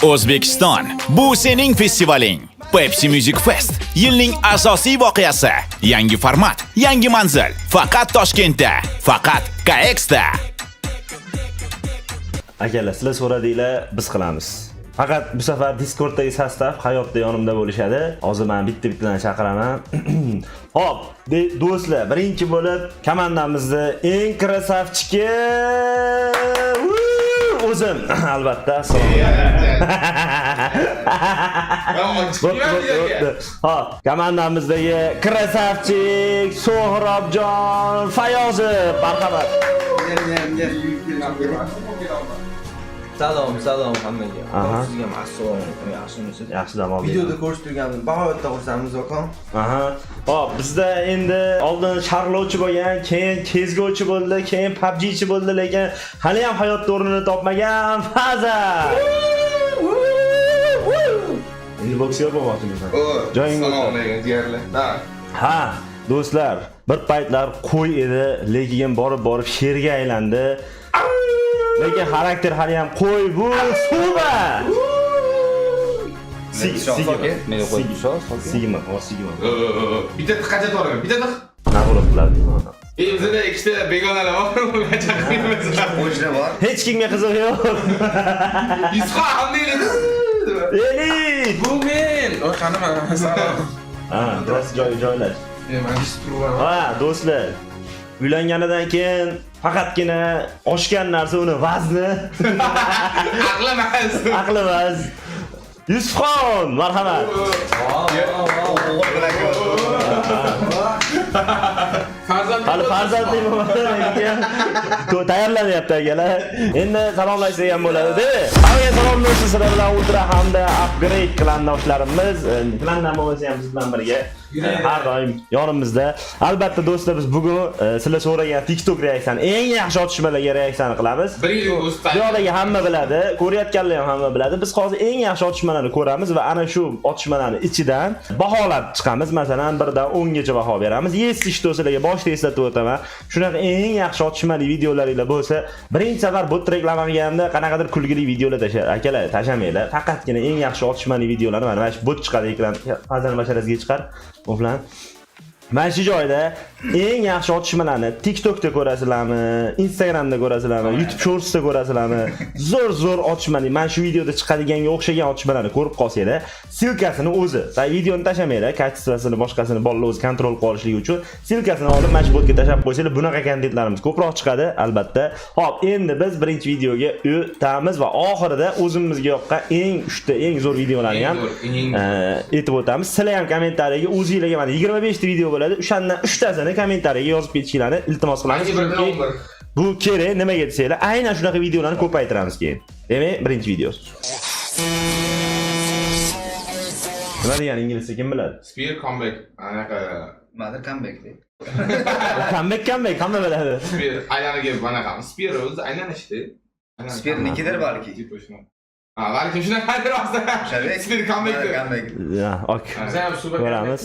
O'zbekiston, bu sening festivaling. Pepsi Music Fest yilning asosiy voqeasi. Yangi format, yangi manzil. Faqat Toshkentda, faqat KXda. Akalar, sizlar so'radinglar, biz qilamiz. Faqat bu safar Discorddagi состав hayotda yonimda bo'lishadi. Hozir men bitta-bittadan chaqiraman. Xo'p, do'stlar, birinchi bo'lib komandamizni eng красавчик i o'zim, albatta. Assalomu alaykum. Bo'pti, bo'pti, bo'pti. Xo'p, komandamizdagi красавчик So'hrobjon Fayozov, marhamat. Salom, salom hammaga. Aha. Sizga ham assalomu alaykum, yaxshimisiz? Yaxshi dam olding. Videoda ko'rishib turgandim. Bag'oyatda xursandmiz, akam. Aha. Hop, bizda endi oldin sharlovchi bo'lgan, keyin CS:GO'chi bo'ldi, keyin PUBG'chi bo'ldi, lekin hali ham hayotda o'rnini topmagan Faza. Endi boksyor bo'lmoqchimisan? Joyingga Assalomu o'tir. alaykum, jigarlar. Ha. Ha, do'stlar, bir paytlar qo'y edi, lekin borib-borib sherga aylandi. Lekin xarakter hali ham qo'y, bu Suba. Sigma. Menga qo'yib tursa, Sigma, o Sigma. Bitta tiq qachon to'g'ri? Bitta tiq. Наоборот qiladi. Bizda ikkita begonalar bor, ular chaqirmaymiz. Qo'shni bor. Hech kimga qizig'i yo'q. Yusuf hamdek. Elit! Bu men. Oy, qanima? Salom. Ha, biroz joy joylash. Men Yusuf bo'laman. Ha, do'stlar. Uylanganidan keyin faqatgina oshgan narsa uni vazni, Aqli emas. Aqli emas. Yusufxon, marhamat. Farzand. Hali farzandli bo'lmadan lekin tayyorlanyapti akalar. Endi salomlashsak ham bo'ladi. Hammaga salom do'stlar, sizlar bilan Ultra hamda Upgrade klandoshlarimiz, klandan bo'lmasa ham biz bilan birga har doim yonimizda. Albatta do'stlar, biz bugun sizlar so'ragan TikTok reaksiyani, eng yaxshi otishmalarga reaksiyani qilamiz. Bir yil usta. Bu yoqdagi hamma biladi, ko'rayotganlar ham hamma biladi. Biz hozir eng yaxshi otishmalarni ko'ramiz va ana shu otishmalarni ichidan baholab chiqamiz. Masalan, 1 dan 10 gacha baho beramiz. Если что, sizlarga boshida eslatib o'taman. Shunaqa eng yaxshi otishmali videolaringlar bo'lsa, birinchi safar bot reklama qilganda qanaqadir kulgili videolar tashlar. Akalar, tashlamanglar. Faqatgina eng yaxshi otishmali videolarni mana shu bot chiqadi ekran, Fazal basharasiga chiqar. U bilan mana shu joyda eng yaxshi otishmalarni TikTokda ko'rasizlarmi, Instagramda ko'rasizlarmi, YouTube Shortsda ko'rasizlarmi? Zo'r zo'r otishmali, mana shu videoda chiqadiganga o'xshagan otishmalarni ko'rib qolsanglar, ссылка sini o'zi, videoni tashlamanglar, качество sini, boshqasini bolalar o'zi контроль qilib olishligi uchun ссылка sini olib mana shu botga tashlab qo'ysanglar, bunaqa kontentlarimiz ko'proq chiqadi, albatta. Xo'p, endi biz birinchi videoga o'tamiz va oxirida o'zimizga yoqqan eng uchta eng zo'r videolarni ham Eng zo'r, eng aytib o'tamiz. Sizlar ham kommentariyaga o'zinglarga mana 25 ta video bo'ladi. O'shandan uchtasini kommentariyaga yozib ketishinglarni iltimos qilamiz. Manga 1 dan Chunki 11. bu kerak, nimaga desanglar, aynan shunaqa videolarni ko'paytiramiz keyin. Demak, birinchi video. Nima degani inglizcha kim biladi? Spear comeback. Anaqa Nimadir comeback deydi. Comeback, comeback hamma biladi. Spear aylanib kelib anaqa. Spear o'zi aylanishdi. Spearnikidir balki. Типа shunaqa. Ha, balkim shunaqa rost. Spear comeback. Comeback. Ya, ok. Biz ham super Ko'ramiz.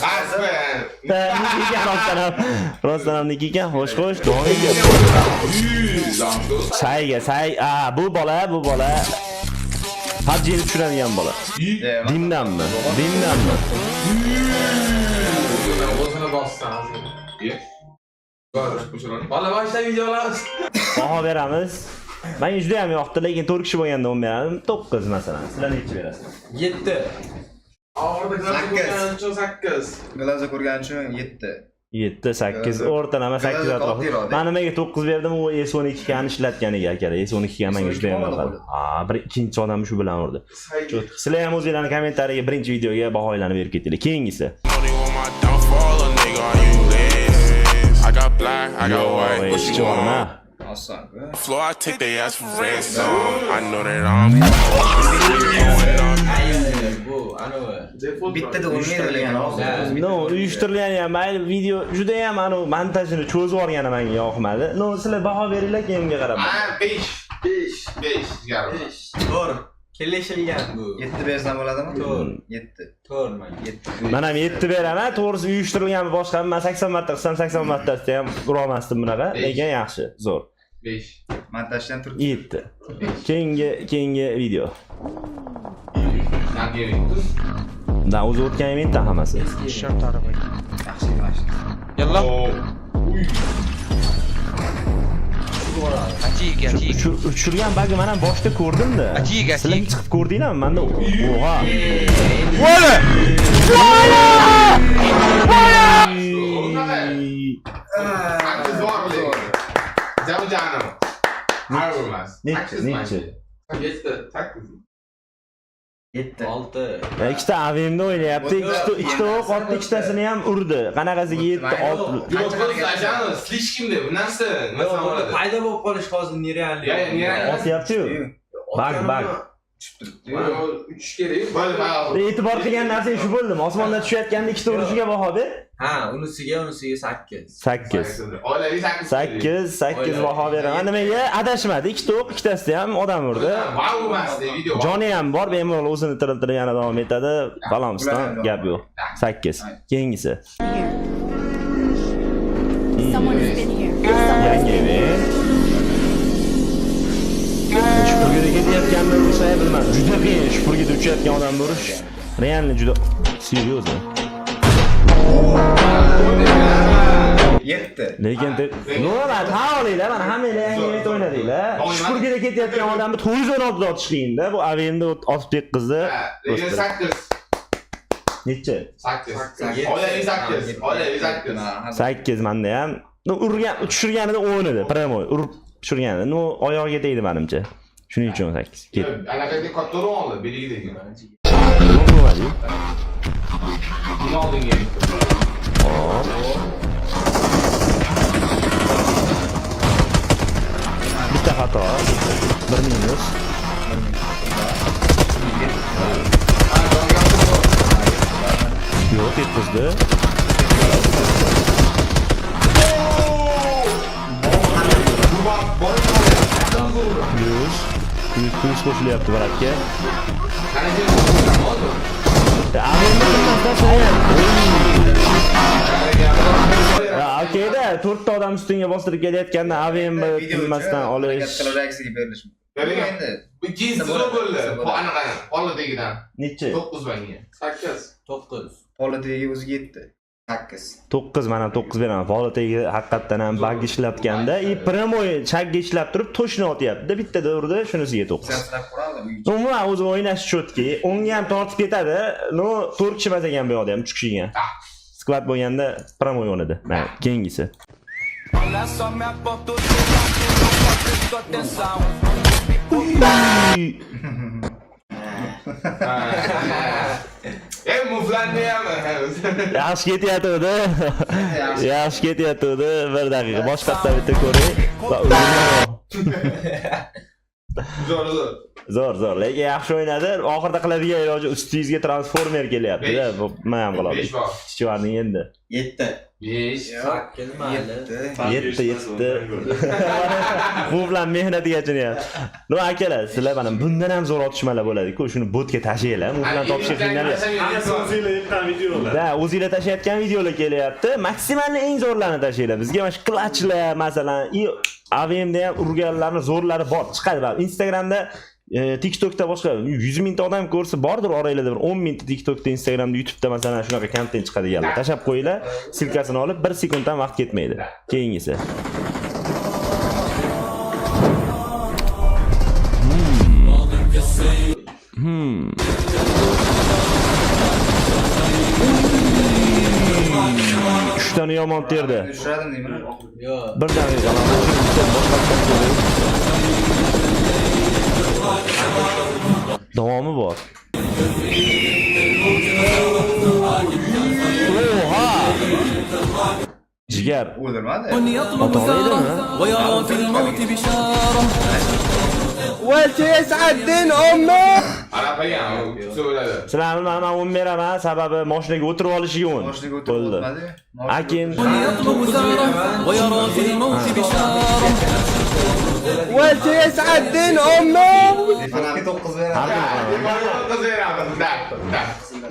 Ha, Spear. Niki ekan rostdan ham. Rostdan ham niki ekan. Xo'sh, xo'sh, davom et. Sayga, say, a, bu bola PUBG'ni tushiradigan bola. Dindanmi? Dindanmi? O'zini bossan ozgina. Bor, Bola, boshla videolar. Baho beramiz. Menga juda ham yoqdi, lekin 4 kishi bo'lganda 10 berardim. 9 masalan. Sizlar necha berasizlar? 7. Oxirida glaza 8. ko'rgani uchun 8. Glaza ko'rgani uchun 7. 7, 8, o'rtalama 8 Glaza atrofida. oddiy. Men nimaga 9 berdim? U S12 kani ishlatganiga, akalar. S12 ga menga juda ham yoqadi. Ha, bir ikkinchi odam shu bilan urdi. Sizlar ham o'zinglarning kommentariyaga birinchi videoga baholarni berib ketinglar. Keyingisi. Money on my downfall, a nigga, are you lit? I got black, I got white, what Yo'q, you want? ha. Oson. Floor, I take they ass for ransom. I know that I'm going up. Bu anavi. Bittada o'lmaydi lekin hozir. No, uyushtirilgani ham mayli, video juda ham anavi montajini cho'zib yuborgani menga yoqmadi. No, sizlar baho beringlar, keyin unga qarab. Ha, 5. 5. 5. 5. To'g'ri. Kelishilgan bu. 7 bersam bo'ladimi? To'g'ri. 7. To'g'ri menga. 7. Men ham 7 beraman. To'g'risi uyushtirilganmi boshqami, men 80 marta qilsam 80 martasida ham urolmasdim bunaqa, lekin yaxshi, zo'r. 5. Montajdan turib. 7. Keyingi video. Yangi event. Da o'zi o'tgan eventdan hammasi. Yaxshi, yaxshi. Yalla. Uy. Atik, atik. Tushirgan bagi men ham boshda ko'rdim-da. Atik, atik. Sizlar chiqib ko'rdinglarmi? Menda oha. Sakkiz bor lekin. Jam janim. Har bo'lmas. Nechi, Sakkiz nechi? manchi. 7, 8. 7. 6. Ikkita AVMda o'ynayapti. Ikkita o'q otdi, ikkitasini ham urdi. Qanaqasiga 7, 6. Yo'q, biz ajani слишком deb, bu narsa nima desam bo'ladi? Paydo bo'lib qolish hozir нереально. Ya, нереально. Otyapti-yu. Bag, bag. Tushib turibdi. Yo'q, uchish kerak. Bo'ldi, mana. E'tibor qilgan narsa shu bo'ldimi? Osmondan tushayotganda ikkita urishiga baho ber. Ha, unisiga 8. 8. Oilaviy 8. 8, 8 baho beraman. Nimaga? Adashmadi. Ikkita o'q, ikkitasida ham odam urdi. Vau emas video. Joni ham bor, bemalol o'zini tiriltirib yana davom etadi. Balomsdan gap yo'q. 8. Keyingisi. Someone has been here. Someone has Yangi been here. event. Shupurgida ketayotganini ursa ham bilmadim. Juda qiyin shupurgida uchayotgan odamni urish. Реально juda серьезно. 7. Lekin nima tan olinglar, mana hammanglar yangi event o'ynadinglar. Shupurgida ketayotgan odamni 416 da otish qiyinda. Bu AVMda otib tekkizdi. Lekin 8. Nechi? 8. Oilaviy 8. Oilaviy 8. 8 manda ham. Ну, urgan, tushirganida 10 edi, прямой. Urib tushirganida. Ну, oyog'iga tegdi menimcha. Shuning uchun 8. Ket. Anaqa katta urum oldi, beligidagi. Nima bo'lmadi? Buni oldinga. Hop. Bitta xato. Bir minus. Yo'q, yetkazdi. Plyus. Plyus, plyus qo'shilyapti брат ga. AVMda bilmasdan ham. Ya, okeyda, to'rtta odam ustingga bostirib kelayotganda AVM bilmasdan olish. Harakat qilib reaksiyaga berilish mumkin. Endi Ikkinchisi zo'r bo'ldi. Anaqa, poli tagidan. Nechi? 9 manga. 8. 9. Poli tagiga o'ziga 7. 8. 9, mana 9 beraman. Poli tagi haqiqatdan ham bug ishlatganda и прямой chagga ishlab turib точно otyapti. Bittada urdi, shunisiga 9. Sinab ko'radi. Umuman o'zi o'ynash чётко. O'ngga ham tortib ketadi. Но, 4 kishi emas ekan bu yoqda ham 3 kishi ekan. Squad bo'lganda прямой o'ynadi. Mana keyingisi. Olha só me aponta o dedo, atenção. Uy! Ey, muflarni ham. Yaxshi ketyapti. Yaxshi ketyapti. Bir daqiqa boshqatdan bitta ko'ray. Va Zo'r, zo'r. Zo'r, zo'r. Lekin yaxshi o'ynadi. Oxirida qiladigan iloji ustingizga transformer kelyapti-da. Bu nima ham qiladi? 5 bor. Stewardning endi. 7. 5. 8 mayli. 7, 7. Bu bilan mehnatiga achinayapti. Ну, akalar, sizlar mana bundan ham zo'r otishmalar bo'ladi-ku. Shuni botga tashlanglar. Bu bilan topishga qiynalyapti. O'zinglar yig'gan videolar. Da, o'zinglar tashlayotgan videolar kelyapti. Maksimalni eng zo'rlarini tashlanglar. Bizga mana shu clutchlar, masalan, и AVMda ham urganlarni zo'rlari bor, chiqadi. Baribir. Instagramda, TikTokda boshqa 100 mingta odam ko'rsa bordir oranglarda bir 10 mingta TikTokda, Instagramda, YouTube'da masalan shunaqa kontent chiqadiganlar. Tashlab qo'yinglar, ссылка sini olib 1 sekunddan vaqt ketmaydi. Keyingisi. Uchtani yomon terdi. Tushiradim deyman. Yo'q. Bir daqiqa, mana shu bitta boshqatdan ko'ray. Davomi bor. Oha! Jigar. O'ldirmadi. Ota oladimi? ويرى في الموت بشارة Arabaga ham tutsa bo'ladi. Sizlarni man 10 beraman, sababi mashinaga o'tirib olishiga 10. Moshinaga o'tirib Bo'ldi. o'tmadi. Akin يطلب ثاره ويرى في الموت بشارة Defaultga 9 beradi. 9 beramiz. Да, да.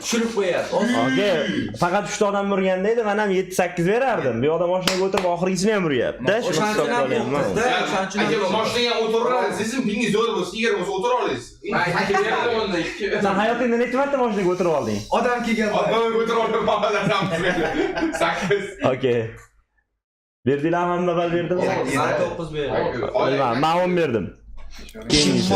Tushirib qo'yadi. Okey, faqat 3 ta odam urganda edi, men ham 7-8 berardim. Bu yoqda mashinaga o'tirib oxirgisini ham uryapti. Shuni O'shaning uchun hisobga ham olyapman. 9-da, o'shaning uchun Aka, ham mashinaga o'tiraverasiz, sizning pingingiz zo'r bo'lsa, 20 bo'lsa o'tira olasiz. Sen hayotingda necha marta mashinaga o'tirib olding? Odam kelgan. Odam o'tira olmayman. 8. Okey. Berdinglar, hamma ball berdimi? Men 9 berdim. Bilmadim, men 10 berdim. Keyingisi.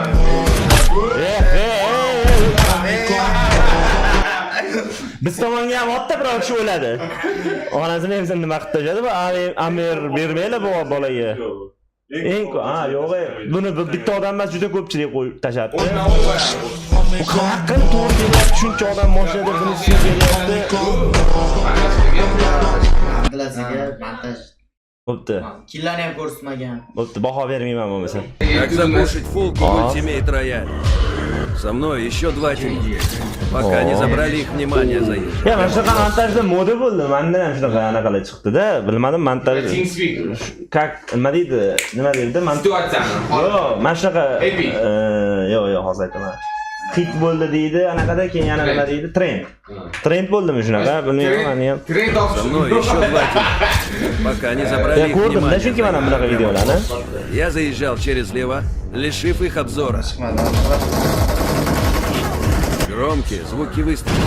Eh, eh, eh, eh. Biz tomonga ham otda biror kishi o'ladi. Onasini ham nima qilib tashladi bu Amir bermaylar bu bolaga. Eng ha, yo'q, buni bitta odam emas, juda ko'pchilik qo'yib tashlabdi. Bu qanaqa qilib to'g'ri kelyapti? Shuncha odam mashinada buni ustiga kelyapti. Abdulaziga montaj. Bo'pti. Killarni ham ko'rsatmagan. Bo'pti, baho bermayman bo'lmasa. Как запушить фулку А. в Ultimate Royale. Со мной еще два тима. Пока не забрали их внимание заезжих. Ya, mana shunaqa montajda moda bo'ldi. Menda ham shunaqa anaqalar chiqdi-da. Bilmadim, montaj TeamSpeak. как nima deydi? Nima deydi? Situatsiyani. Yo'q, mana shunaqa Epic. Yo'q, yo'q, hozir aytaman. Hit bo'ldi deydi, anaqada keyin yana nima deydi? Trend. Trend bo'ldimi shunaqa? Bilmayman, meni ham. Trend Со мной еще два тима. Пока не забрали Ya их ko'rdim-da, внимание chunki mana bunaqa заезжих. videolarni. Я заезжал через лево, лишив их обзора. Громкие звуки выстрелов.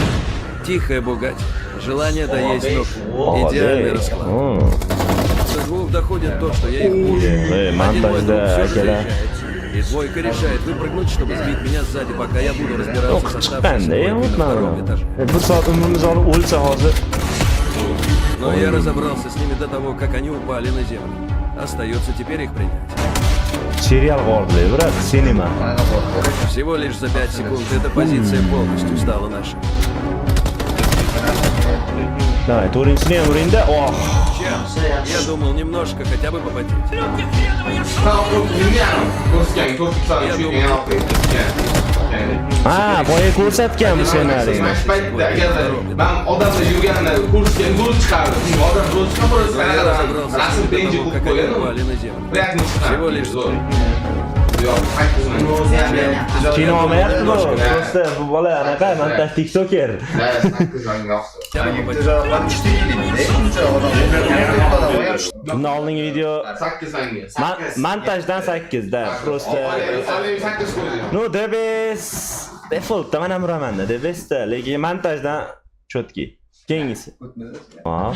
Тихая Бугатти. Желание доесть ног. Идеальный расклад. До двух доходит то, что я их пушу. Ey, Один мой montajda друг все же akalar. заезжает. И двойка решает выпрыгнуть, чтобы сбить меня сзади, пока я буду разбираться с оставшейся Chiqqanda, двойкой на втором этаже. Bir soat umrimiz olib o'lsa hozir. Но я разобрался с ними до того, как они упали на землю. Остается теперь их принять. Serial bordilar, брат, cinema. Всего лишь за 5 секунд эта позиция полностью стала нашей. Давай, to'rtinchisini ham uringda. Oh, Чем? Я думал немножко хотя бы попотеть. Ko'rsatgan, ko'rsatgan, Я shu думал, Ha, boya ko'rsatgan bu ssenariyni. Mana shu paytda agar man odamlar yurganini ko'rishgan zo'r chiqardi. Odam zo'r chiqib, Но я разобрался с rasm ними до benji того, qo'yib как они qo'ygan. упали на землю. Приятный chiqardi. Всего лишь Zo'r. Yo'q, sakkiz. Kino olmayapti bu. Просто bu bola anaqa montaj tiktoker. Да, 8 manga yoqdi. Хотя бы попотеть. Shuncha odam. Bundan oldingi video 8 manga. Montajdan 8 da. Просто Olayim 8 qo'ydi. Ну, the best. Defaultda man ham uraman-da, the bestda, lekin montajdan четкий. Keyingisi. Hop.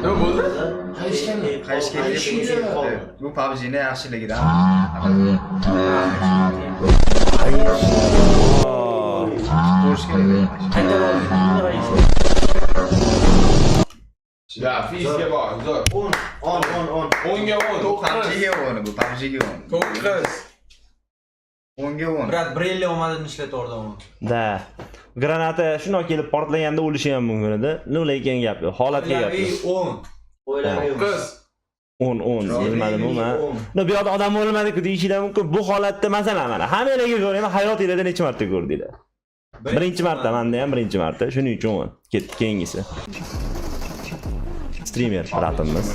Nima bo'ldi? Qayishga Bu PUBG'ni yaxshiligidan. Ko'rish kerak. Ya, fizika bor, zo'r. 10 10 10 10. 10 ga 10. PUBG'ga 10 bu, PUBG'ga 10. 9. 10 ga 10. Брат, Brelli omadini ishlatordi uni. Да. Granata shundoq kelib portlaganda o'lishi ham mumkin edi. Ну, lekin gap yo'q. Holatga gap Oilaviy yo'q. 10. Oilaviy 9. 10 10 bilmadim u man. No, bu yoqda odam o'lmadi-ku deyishinglar mumkin. Bu holatda masalan mana hammanglarga ko'rayman, hayotinglarda necha marta ko'rdinglar? Birinchi marta, menda ham birinchi marta. Shuning uchun 10. Ketdi keyingisi. Streamer брат imiz.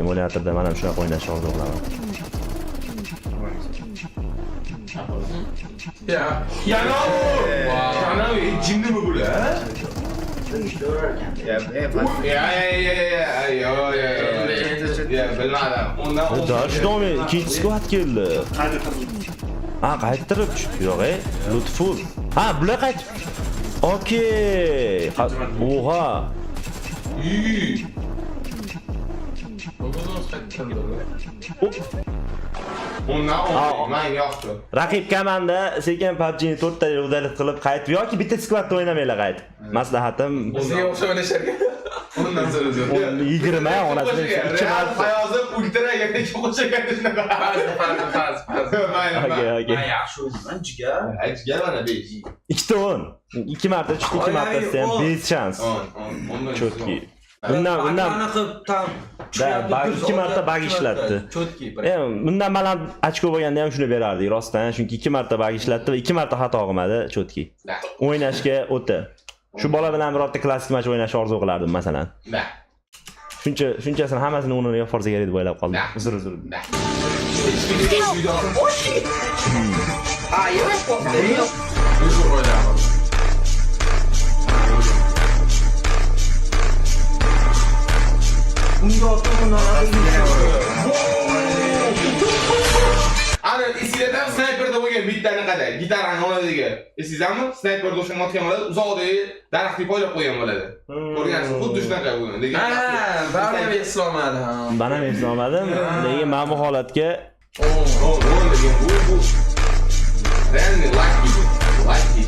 Emulyatorda man ham shunaqa o'ynashni orzu qilaman. Ya, yana Yana jinnimi bular? Ya, Ya, ya, ya, ya, ya, ya, ya, ya, bilmadim. Undan Da, shundoqmi? Ikkinchi squad keldi. Ha, qaytirib tushibdi yo'q, ey. Lutful. Ha, bular qaytib. Okey. Oha. Yi. Undan 10 men yoqdi. Raqib komanda sekin PUBG'ni to'rtta udalib qilib qaytib yoki bitta skladda o'ynamanglar qaytib. Maslahatim Bizga o'xshab o'ynasharkan. Undan so'ra zo'r. 20 onasini ikki Real marta. Fayozib ultra yana qo'shagan shunaqa. Faz, faz, faz. Okey, okey. Men yaxshi o'ynayman, jigar. Jigar mana 5. Ikkita 10. Ikki marta tushdi, ikki martasida ham 5 shans. 10, 10, 10. Четкий. Undan Bag'rini qilib tam Da, bug ikki marta bug ishlatdi. Чёткий. Bundan baland ochko bo'lganda ham shuni berardik rostdan, chunki ikki marta bug ishlatdi va ikki marta xato qilmadi, чёткий. Da. O'ynashga o'ta. Shu bola bilan birorta klassik match o'ynashni orzu qilardim masalan. Da. Shuncha shunchasini hammasini o'rniga yopib yuborsa kerak deb o'ylab qoldim. Da. Uzr, uzr. Da. А, yemek qo'ydi. Unga otib undan Ana esinglardami snayperda bo'lgan bitta anaqada gitarani oladigan. Esingizdami? Snayperda o'sha otgan bo'ladi, uzoqdagi daraxtga poylab qo'ygan bo'ladi. Ko'rgansiz, xuddi shunaqa bo'lgan. Lekin Ha, baribir eslolmadi ha. Man ham eslolmadim, lekin mana bu holatga 10 degan bu реально lucky bu. Lucky.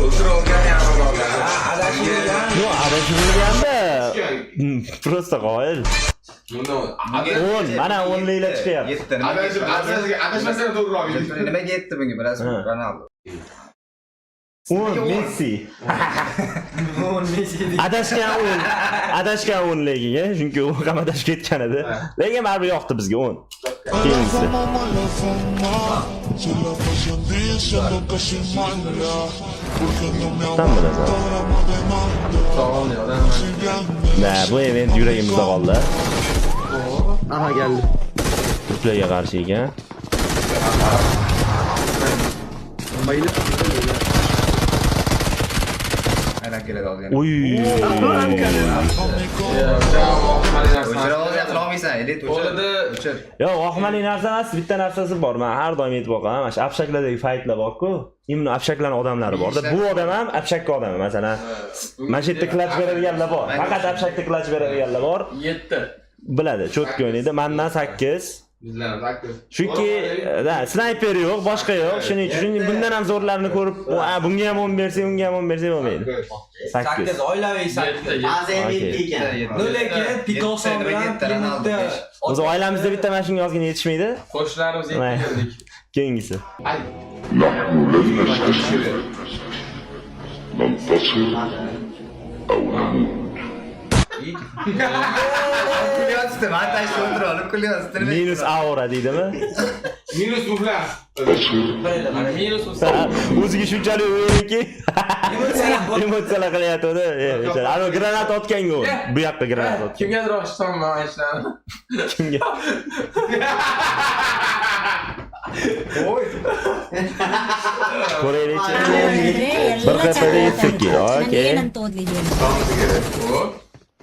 O'ldirib olgan yarim olgan. Adashib yurgan. Yo'q, adashib yurganda просто qoyil. Bundan 10, mana 10liklar chiqyapti. Yetti. Nimaga adashib yetti? adashmasdan to'g'riroq. Nimaga yetti bunga bilasizmi? Ha. Ronaldo. 10 Messi. 10 Messi. Adashgan 10. Adashgan 10 lekin, chunki u ham adashib ketgan edi. Lekin baribir yoqdi bizga 10. Keyingisi. Tam bilasan. Sog'im yo'q. Da, bu event yuragimizda qoldi. Aha geldi. Turklarga qarshi ekan. Bayılıp Aylanib keladi ozgina. Uy. O'chira hozir qila olmaysan, elit o'chir. Qo'lida O'chir. Yo'q, vohimali narsa emas, bitta narsasi bor. Men har doim aytib boqaman, mana shu apshaklardagi faytlar bor-ku. Именно apshaklarning odamlari bor-da. Bu odam ham apshakka odami, masalan. Mana shu yerda clutch beradiganlar bor. Faqat apshakda clutch beradiganlar bor. 7. Biladi, чётко o'ynaydi. Mandan 8. Bizlar 8. Chunki da, snayper yo'q, boshqa yo'q. Shuning uchun bundan ham zo'rlarini ko'rib, bunga ham 10 bersak, unga ham 10 bersak bo'lmaydi. 8. 8 oilaviy 8. Ba'zi MVP ekan. No, lekin Picasso bilan Ronaldo. O'zi oilamizda bitta mana shunga ozgina yetishmaydi. Qo'shnilarimiz yetib keldik. Keyingisi. Ay. ننتصر أو نموت. Kulyapti, montajda o'tirib olib kulyapti. Minus aura deydimi? Minus muflas. Minus O'ziga shunchalik o'yinki emotsiyalar qilyapti. Ana granat otganga u. Bu yoqqa granat otgan. Kimgadir ochsam man ishlarni. Kimga? Oy. Ko'raylikchi. Bir xfda 7 kill. Okey.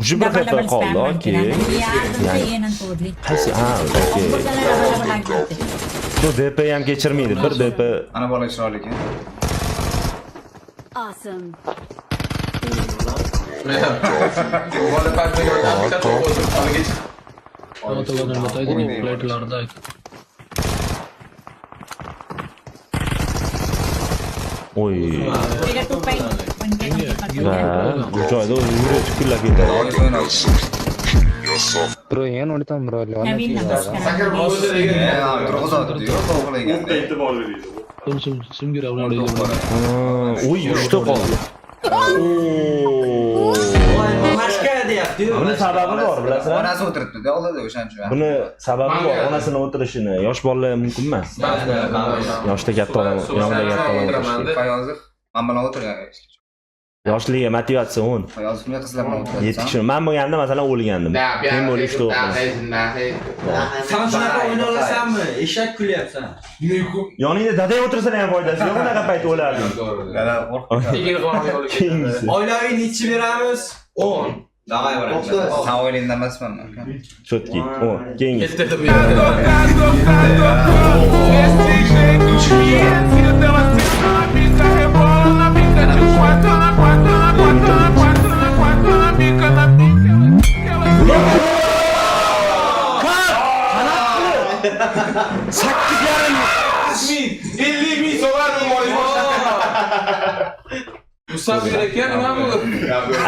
Shu bir xf qoldi. Okey. Qaysi? Ha, okey. Bu DP ham kechirmaydi. Bir DP. Ana bola chiroyli ekan. Awesome. Bola pastga o'tib. Oy. Ha, bu joyda o'zi yuragi kullab ketadi. Sakar bu o'zi degan. Turg'izotdi, yo'q, to'g'rilagan. O'qqa e'tibor beradi. Uy, 3 ta qoldi. Oo. Mashka deyapti-yu. Buni sababi bor, bilasizmi? Onasi o'tiribdi-da oldida o'shaning uchun. Buni sababi bor, onasini o'tirishini. Yosh bolalar mumkin emas. Yoshda katta odam, yonida katta odam o'tirishi kerak. Fayozov men bilan o'tirgan. Yoshligiga motivatsiya 10. Fayozov bunday qizlar bilan o'tiradi. 7 kishi. Men bo'lganda masalan o'lgandim. Da, Kim bo'lib 3 ta o'qdim. Sen shunaqa o'yna olasanmi? Eshak kulyapsan. Yoningda dadang o'tirsa ham foydasi yo'q, unaqa payt o'lardim. Dada qo'rqib. Keyingisi. Oilaviy nechi beramiz? 10. Давай, брат. San o'ylangdan emasman men. Чёткий. 10. Keyingisi. Ketdi bu yerda. Sakkiz yarim. Ming, 50 ming so'rardim Musafir ekan nima bu?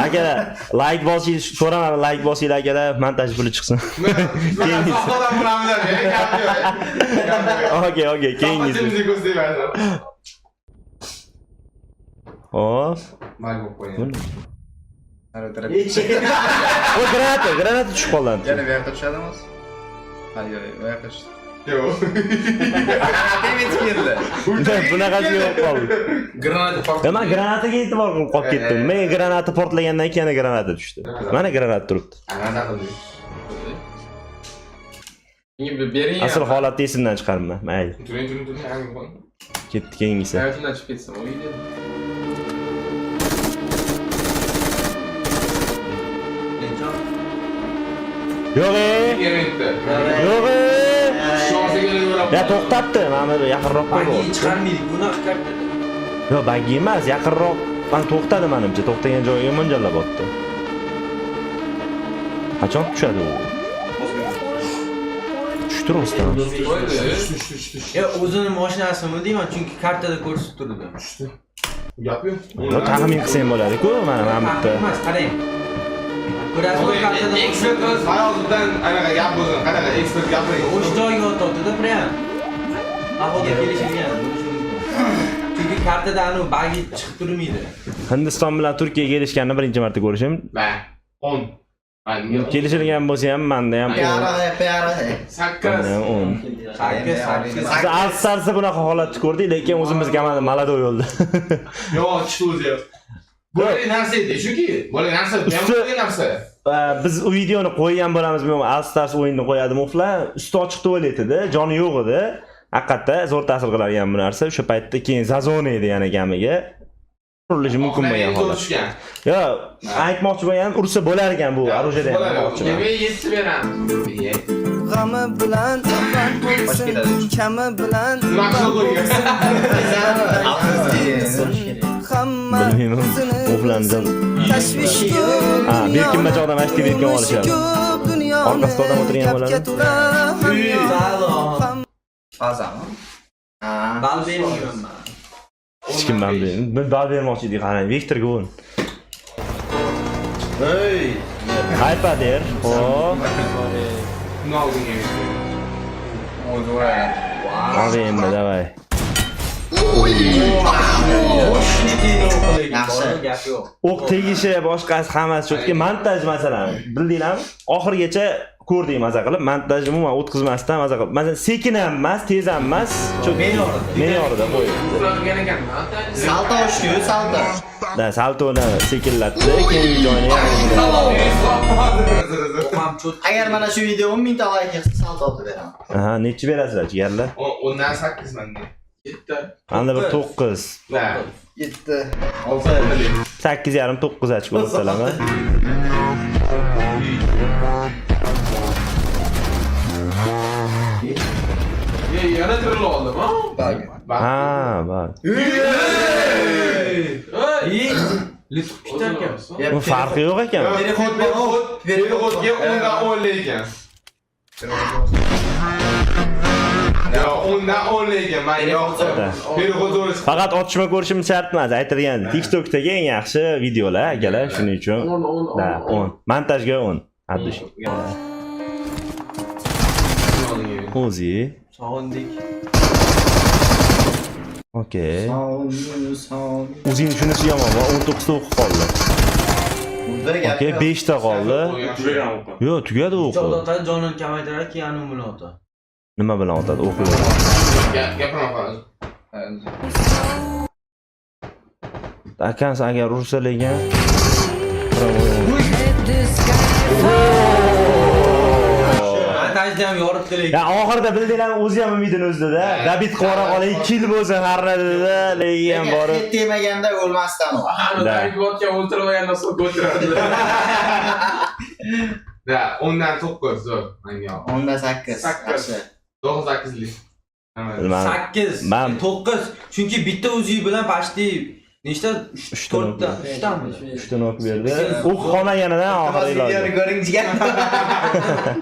Akalar, like bosing, so'raman, like bosinglar akalar, montaj puli chiqsin. Keyingisi. Soxtadan bilamiz, gap yo'q. Okey, okey, keyingisi. Keyingisi. Hop. Mayli bo'lib qo'ying. O granata, granata tushib qoldi. Yana bu yoqqa tushadimi? Ha, yo'q, bu yoqqa tushdi. Yo'q. Granata yetib keldi. Bunaqasi yo'q qoldi. Granata portladi. Man granataga e'tibor qilib qolib ketdim. Men granata portlagandan keyin yana granata tushdi. Mana granata turibdi. Granata qildi. Menga bering. Asl holatni esimdan chiqarma. Mayli. Turing, turing, turing. Hangi qo'y. Ketdi keyingisi. Hayotimdan chiqib ketsam, o'ylaydi. Yo'q e. Yemaydi. Yo'q e. Shonsiga yuraveradi. Ya to'xtatdi. Mana bu yaqinroq Bagi qo'ydi. chiqarmaydi bunaqa kartada. Yo'q, bagi emas, yaqinroq. Mana to'xtadi menimcha. To'xtagan joyiga mo'ljallab otdi. Qachon tushadi u? Tushdi rostdan. Ya o'zini mashinasimi deyman, chunki kartada ko'rsatib turdi. Gap yo'q. Yo, taxmin qilsang bo'ladi-ku, mana bu yerda. Emas, qarang. Ko'rasizmi kartada? Ekspert o'z hayotidan anaqa gap bo'lsin, qanaqa ekspert gapiring. O'sha joyga otdi-da prям. Ahvolga kelishilgan bo'lishi mumkin. Chunki kartada anu bagi chiqib turmaydi. Hindiston bilan Turkiya kelishganini birinchi marta ko'rishim. Ba, 10. Kelishilgan bo'lsa ham menda ham 10. Pyara, pyara. 8. Menda ham 10. 8, 8. Biz Alstarsda bunaqa holatni ko'rdik, lekin o'zimizga mana Maladoy bo'ldi. Yo'q, tushdi o'zi. Bo'lgan narsa edi, shuki. Bo'lgan narsa, bo'lgan narsa. Biz u videoni qo'ygan bo'lamizmi, yo'qmi? Alstars o'yinini qo'yadi mufla. Usti ochiq tualet edi, joni yo'q edi. Haqiqatda zo'r ta'sir qilar ekan bu narsa. O'sha paytda keyin Zazon edi yana kamiga. Urilishi mumkin bo'lgan holat. Tushgan. Yo, aytmoqchi bo'lganim ursa bo'lar ekan bu orujada ham aytmoqchiman. Demak, 7 beramiz. G'ami bilan band bo'lsin, kami bilan Nima qilib qo'ygan? Hamma Bilmayman. o'zini Muflarni tashvish ko'p. Ha, berkinma chog'da mana shu berkin olishadi. Orqasida odam o'tirgan bo'ladi. Fazami? Ha. Bal bermayman man. Hech kim bal bermaydi. Biz bal bermoqchi edik, qarang, Vektorga 10. Ey. Hypader. Hop. Nima oldinga? O'zi uradi. AVMda давай. Yaxshi. Gap yo'q. O'q tegishi, boshqasi hammasi cho'tki. Montaj masalan, bildinglarmi? Oxirigacha ko'rdik maza qilib, montaj umuman o'tkazmasdan maza qilib. Masalan, sekin ham emas, tez ham emas, Me'yorida. Me'yorida qo'yibdi. Uxlab ekan. Salto ushdi-yu, salto. Da, saltoni sekinlatdi, keyingi joyini ham O'qam cho't. Agar mana shu video 10 mingta like yig'sa, salto otib beraman. Aha, nechi berasizlar jigarlar? 10dan 8 menda. 7. Menda bir 9. Va. 7. 8.5 9 ochko o'rtalama. Ye, yana tirilib oldim, ha? Ha, bor. Ey! Litib ketar ekan. Bu farqi yo'q ekan. Переход, переход, переход ga 10dan 10 lekin. Yo, 10dan 10 lekin, men yoqdi. Переход zo'r. Faqat otishma ko'rishim shart emas, aytilgan TikTokdagi eng yaxshi videolar akalar, shuning uchun 10 10 da 10. Montajga 10. Addush. O'zi. Sog'indik. Okey. Son. O'zing shunisi yomon, 19 ta o'qib qoldi. Okey, 5 ta qoldi. Yo'q, tugadi Bitta o'qi. otadi, jonini kamaytiradi, keyin anu bilan otadi. Nima bilan otadi o'qi? Gapirma hozir. Akasi agar ursa lekin Montajda ham yoritdi lekin. Ya oxirida bildinglarmi, o'zi ham umidini uzdida. Dabit qilib yubora qolay, kill bo'lsa harna dedi, lekin ham borib Hit tegmaganda o'lmasdan u. Anu Da. tank botga o'ltirib olgandan so'ng o'tiradi. Da, 10dan 9 zo'r. Menga yoqdi. 10dan 8. Sakkiz. Yaxshi. 9 8lik. Bilmadim. 8, 9. Chunki bitta o'zi bilan почти nechta? 3 4 ta, 3 tami? 3 ta nok berdi. O'q qolmaganidan oxiri Videoni iloji. ko'ring jigar.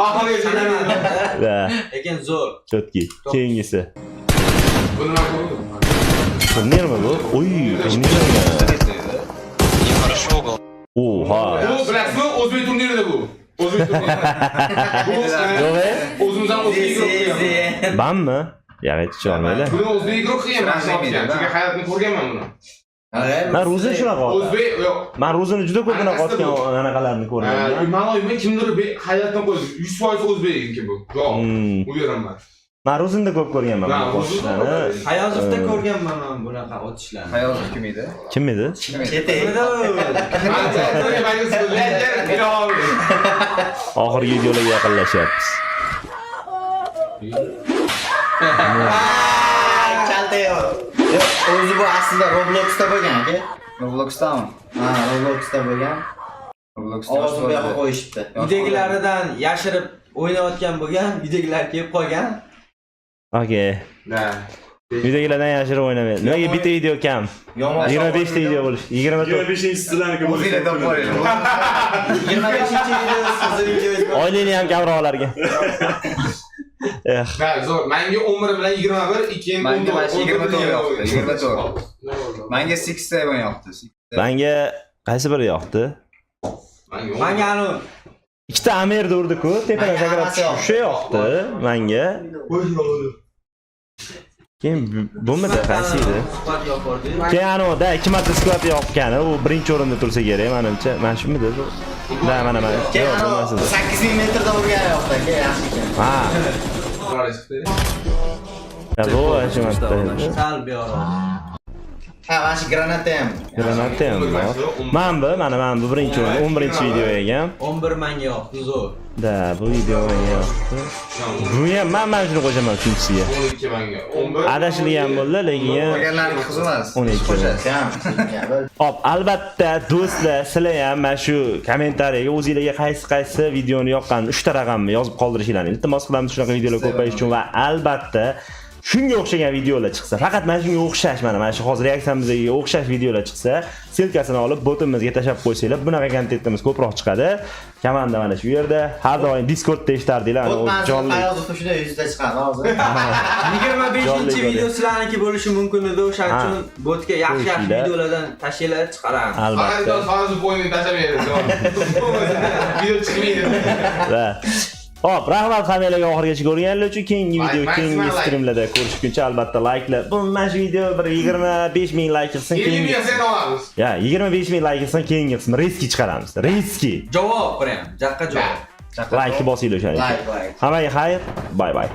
Oxirgi Da, Lekin zo'r. cho'tki. Keyingisi. Buni men ko'rdim. Turnirmi bu? Uy, turnir ekan. Oha. Bu bilasizmi, o'zbek turnirida bu. O'zbek turniri. Bu Yo'q, e? o'zimiz ham o'zbek игрок qilganman. Banmi? Ya, hech olmaylar. Buni o'zbek игрок qilganman, Rangli chunki hayotni ko'rganman buni. Man Ruzini shunaqa otadi. O'zbek yo'q. Man Ruzini juda ko'p bunaqa Anaqasida otgan anaqalarni ko'rganman. Man o'ylayman kimdir hayotdan qo'ydi. 100% o'zbekniki bu. Yo'q, uyaraman. Man Ruzinda ko'p ko'rganman Ha, bunaqa Ruzini otishlarni. Hayozovda ko'rganman man bunaqa otishlarni. Hayozov kim edi? Kim edi? Kim edi? Oxirgi videolarga yaqinlashyapmiz. Kalta yo'q. Yo'q, o'zi bu aslida Robloxda bo'lgan aka. Robloxdami? Ha, Robloxda bo'lgan. Robloxda Ovozini bu yoqqa qo'yishibdi. Uydagilaridan yashirib o'ynayotgan bo'lgan, uydagilar kelib qolgan. Okey. Uydagilardan yashirib o'ynamaydi. Nimaga bitta video kam? Yomon. 25 ta video bo'lish. 24. 25-sizlarniki bo'lishi. O'zinglar topib olinglar. 25-video sizni videongiz bor. Oylikni ham kamroq olarkan. Eh, Ha, zo'r. Menga 11 bilan 21, keyin Menga 14. mana shu 24 yoqdi, 24. Menga 67 yoqdi. Menga qaysi biri yoqdi? Menga anu Ikkita Amirni urdi-ku, tepadan Menga sakrab hammasi tushib, yoqdi. o'sha yoqdi menga. Keyin bo'lmadi, qaysi edi? Suhbat yopordi. Keyin anavi da 2 marta squat yoqqani, u birinchi o'rinda tursa kerak menimcha. Mana shumidi bu? Da, mana mana. Keyin Yo'q, anavi bo'lmas edi. 8000 metrda urgani yoqdi aka, yaxshi ekan. Ha. Ya bu shu marta. edi. Sal buyog'roq. Ha, mana shu granata ham. Granata ham bor. Mana bu, mana mana bu birinchi o'rin, 11 video ekan. 11 menga yoqdi, zo'r. Da, bu video menga yoqdi. Bu ham men mana shuni qo'shaman uchinchisiga. 12 menga. 11. Adashilgan bo'ldi, lekin Qolganlarniki qiziq emas. 12. Qo'shasiz. Ham. Hop, albatta do'stlar, sizlar ham mana shu kommentariyaga o'zingizlarga qaysi-qaysi videoni yoqqan 3 ta raqamni yozib qoldirishinglarni iltimos qilamiz shunaqa videolar ko'payishi uchun va albatta shunga o'xshagan videolar chiqsa, faqat mana shunga o'xshash, mana shu hozir reaksiyamizga o'xshash videolar chiqsa, ссылка sini olib botimizga tashlab qo'ysanglar, bunaqa kontentimiz ko'proq chiqadi. Komanda mana shu yerda, har doim Discordda eshitardinglar, ana Bot o'zi manzil jonli. Hayozovni shunday yuzda chiqadi hozir. 25 Jonli video sizlarniki bo'lishi mumkin edi, o'shaning uchun botga yaxshi yaxshi Qo'yishinglar. videolardan tashlanglar, chiqaramiz. Albatta. Hozir o'yinni tashlamaydi. Video chiqmaydi. Va Hop, rahmat hammanglarga oxirigacha ko'rganlar uchun. Keyingi video, Like, keyingi maximum like. streamlarda ko'rishguncha albatta likelar. Bu mana shu video bir 25 ming like qilsin, 50 keyingi. ming sen olamiz. Ya, 25 ming like qilsin, keyingi qismi резкий chiqaramiz. Резкий. Javob prям, jaqqa javob. Like bosinglar o'shaning uchun. Like, like. Hammaga xayr. Bye bye.